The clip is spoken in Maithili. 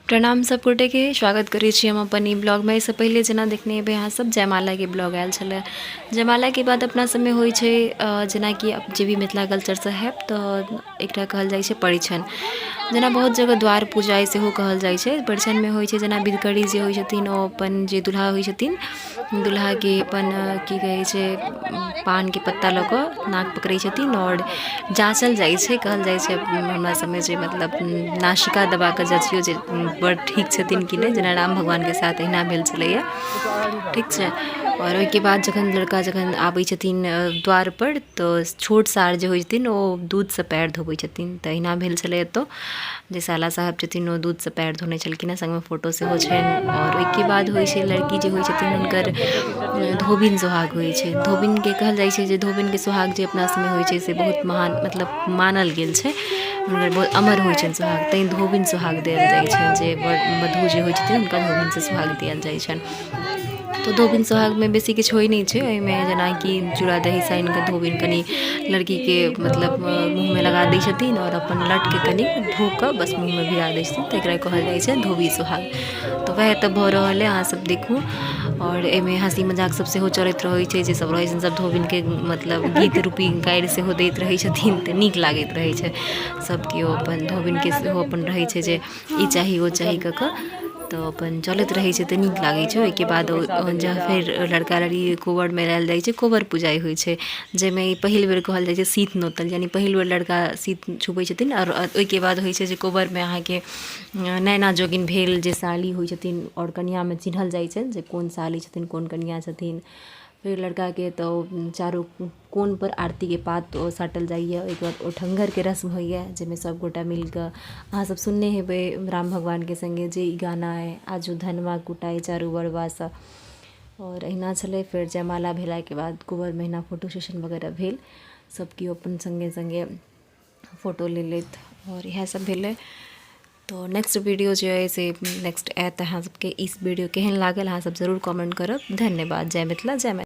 प्रणाम सब गोटेके, स्वागत करै छी हम अपन ई ब्लॉगमे। एहिसँ पहिले जेना देखने हेबै अहाँ सब, जयमालाके ब्लॉग आयल छलै। जयमालाके बाद अपना सबमे होइ छै, जेनाकि जे भी मिथिला कल्चरसँ हैब तऽ एकटा कहल जाइ छै परिछन। जेना बहुत जगह द्वार पूजा सेहो कहल जाइ छै। परिछनमे होइ छै जेना विधकरी जे होइ छथिन, ओ अपन जे दुल्हा होइ छथिन, दुल्हाके अपन की कहै छै, पानके पत्ता लऽ कऽ नाक पकड़ै छथिन आओर जाँचल जाइ छै। कहल जाइ छै हमरा सबमे जे मतलब नासिका दबा कऽ जँचियौ जे बर ठीक छथिन कि नहि। जेना राम भगवानके साथ अहिना भेल छलैए, ठीक छै। आओर ओहिके बाद जखन लड़का जखन आबै छथिन द्वारपर, तऽ छोट सार जे होइ छथिन, ओ दूधसँ पएर धोबै छथिन। तऽ अहिना भेल छलै एतहु जे साला साहब छथिन, ओ दूधसँ पएर धोने छलखिन हेँ। सङ्गमे फोटो सेहो छनि। आओर ओहिके बाद होइ छै लड़की जे होइ छथिन, हुनकर धोबिन सोहाग होइ छै। धोबिनके कहल जाइ छै जे धोबिनके सोहाग जे अपना सभमे होइ छै, से बहुत महान मतलब मानल गेल छै। हुनकर बहुत अमर होइ छनि सोहाग, तैँ धोबिन सोहाग देल जाइ छनि। जे वर वधू जे होइ छथिन, हुनका धोबिनसँ सोहाग देल जाइ छनि। तऽ धोबिन सोहागमे बेसी किछु होइ नहि छै। ओहिमे जेनाकि चूड़ा दही सानि कऽ धोबिन कनि लड़कीके मतलब मुँहमे लगा दै छथिन आओर अपन लटके कनि धो कऽ बस मुँहमे भिरा दै छथिन। तऽ एकरा कहल जाइ छै धोबी सोहाग। तऽ वएह एतऽ भऽ रहल अइ, अहाँसभ देखू। आओर एहिमे हँसी मजाक सब सेहो चलैत रहै छै। जे सब रहै छथिन, सब धोबिनके मतलब गीत रूपी गारि सेहो दैत रहै छथिन, तऽ नीक लागैत रहै छै। सब केओ अपन धोबिनके सेहो अपन रहै छै जे ई चाही, ओ चाही कऽ कऽ, तऽ अपन चलैत रहै छै, तऽ नीक लागै छै। ओहिके बाद ओ जँ फेर लड़का लड़की कोबरमे लायल जाइ छै, कोबर पुजाइ होइ छै, जाहिमे ई पहिल बेर कहल जाइ छै शीत नोतल, यानि पहिल बेर लड़का शीत छुबै छथिन। आओर ओहिके बाद होइ छै जे कोबरमे अहाँके नैना जोगिन भेल, जे साली होइ छथिन, आओर कनिआँमे चिन्हल जाइ छनि जे कोन साली छथिन, कोन कनिआँ छथिन। फेर लड़काके तऽ चारू कोनपर आरतीके पात ओ साटल जाइए। ओहिके बाद ओठङ्गरके रस्म होइए, जाहिमे सभगोटा मिलिकऽ, अहाँसभ सुनने हेबै राम भगवानके सङ्गे जे ई गाना अइ, आजू धनमा कुटाइ चारू बरबासँ। आओर अहिना छलै। फेर जयमाला भेलाके बाद कोबरमे अहिना फोटो सेशन वगैरह भेल। सभ केओ अपन सङ्गे सङ्गे फोटो लेलथि आओर इएह सब भेलै। तऽ नेक्स्ट वीडियो जे अइ से नेक्स्ट आयत। अहाँ सबके ई वीडियो केहन लागल, अहाँ सब जरूर कमेंट करब। धन्यवाद। जय मिथिला, जय मैथिली।